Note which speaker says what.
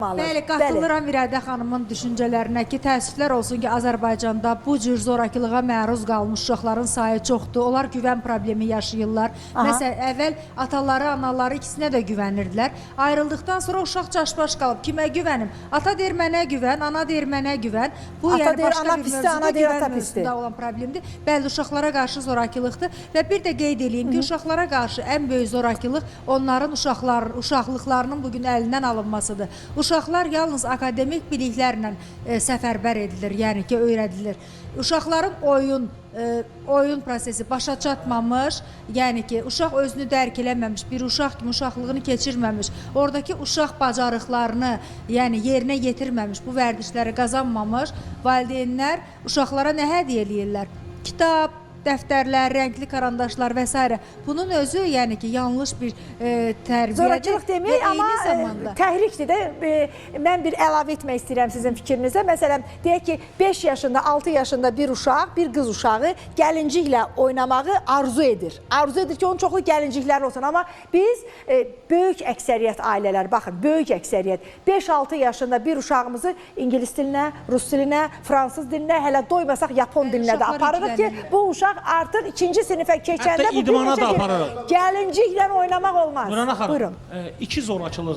Speaker 1: Bəli, qatılıram İradə xanımın düşüncələrinə ki, təəssüflər olsun ki, Azərbaycanda bu cür zorakılığa məruz qalmış uşaqların sayı çoxdur. Onlar güvən problemi yaşayırlar. Məsələn, əvvəl ataları, anaları ikisinə də güvənirdilər. Ayrıldıqdan sonra uşaq çaşbaş qalıb. Kimə güvənim? Ata deyir mənə güvən, ana deyir mənə güvən. Bu
Speaker 2: Ata
Speaker 1: yəni
Speaker 2: deyir,
Speaker 1: başqa
Speaker 2: ana
Speaker 1: bir
Speaker 2: pisdir,
Speaker 1: mövzudur,
Speaker 2: ana deyir,
Speaker 1: güvən
Speaker 2: ata pisdir.
Speaker 1: mövzusunda olan problemdir. Bəli, uşaqlara qarşı zorakılıqdır və bir də qeyd eləyim ki, uşaqlara qarşı ən böyük zorakılıq onların uşaqlıqlarının bu gün əlindən alınmasıdır. Uşaqlar yalnız akademik biliklərlə səfərbər edilir, yəni ki, öyrədilir. Uşaqların oyun prosesi başa çatmamış, yəni ki, uşaq özünü dərk eləməmiş, bir uşaq kimi uşaqlığını keçirməmiş, oradakı uşaq bacarıqlarını, yəni yerinə yetirməmiş, bu vərdişləri qazanmamış valideynlər uşaqlara nə hədiyyə eləyirlər? Kitab, dəftərlər, rəngli karandaşlar və s. Bunun özü, yəni ki, yanlış bir tərbiyədir.
Speaker 2: Zorakılıq deməyək,
Speaker 1: və
Speaker 2: amma
Speaker 1: eyni zamanda
Speaker 2: təhrikdir də. Mən bir əlavə etmək istəyirəm sizin fikrinizə. Məsələn, deyək ki, 5 yaşında, 6 yaşında bir uşaq, bir qız uşağı gəlinciklə oynamağı arzu edir. Arzu edir ki, onun çoxlu gəlincikləri olsun. Amma biz böyük əksəriyyət ailələr, baxın, böyük əksəriyyət 5-6 yaşında bir uşağımızı ingilis dilinə, rus dilinə, fransız dilinə, hələ doymasaq yapon dilinə də
Speaker 1: uşaqlar
Speaker 2: aparırıq ki,
Speaker 1: ilgilənirlər.
Speaker 2: bu uşaq artıq 2-ci sinifə keçəndə
Speaker 3: Hətta
Speaker 2: bu bir
Speaker 3: idmana
Speaker 2: neçə
Speaker 3: da
Speaker 2: gün
Speaker 3: aparırıq.
Speaker 2: gəlinciklə oynamaq olmaz.
Speaker 3: Nurana xanım,
Speaker 2: Buyurun.
Speaker 3: iki zorakılığı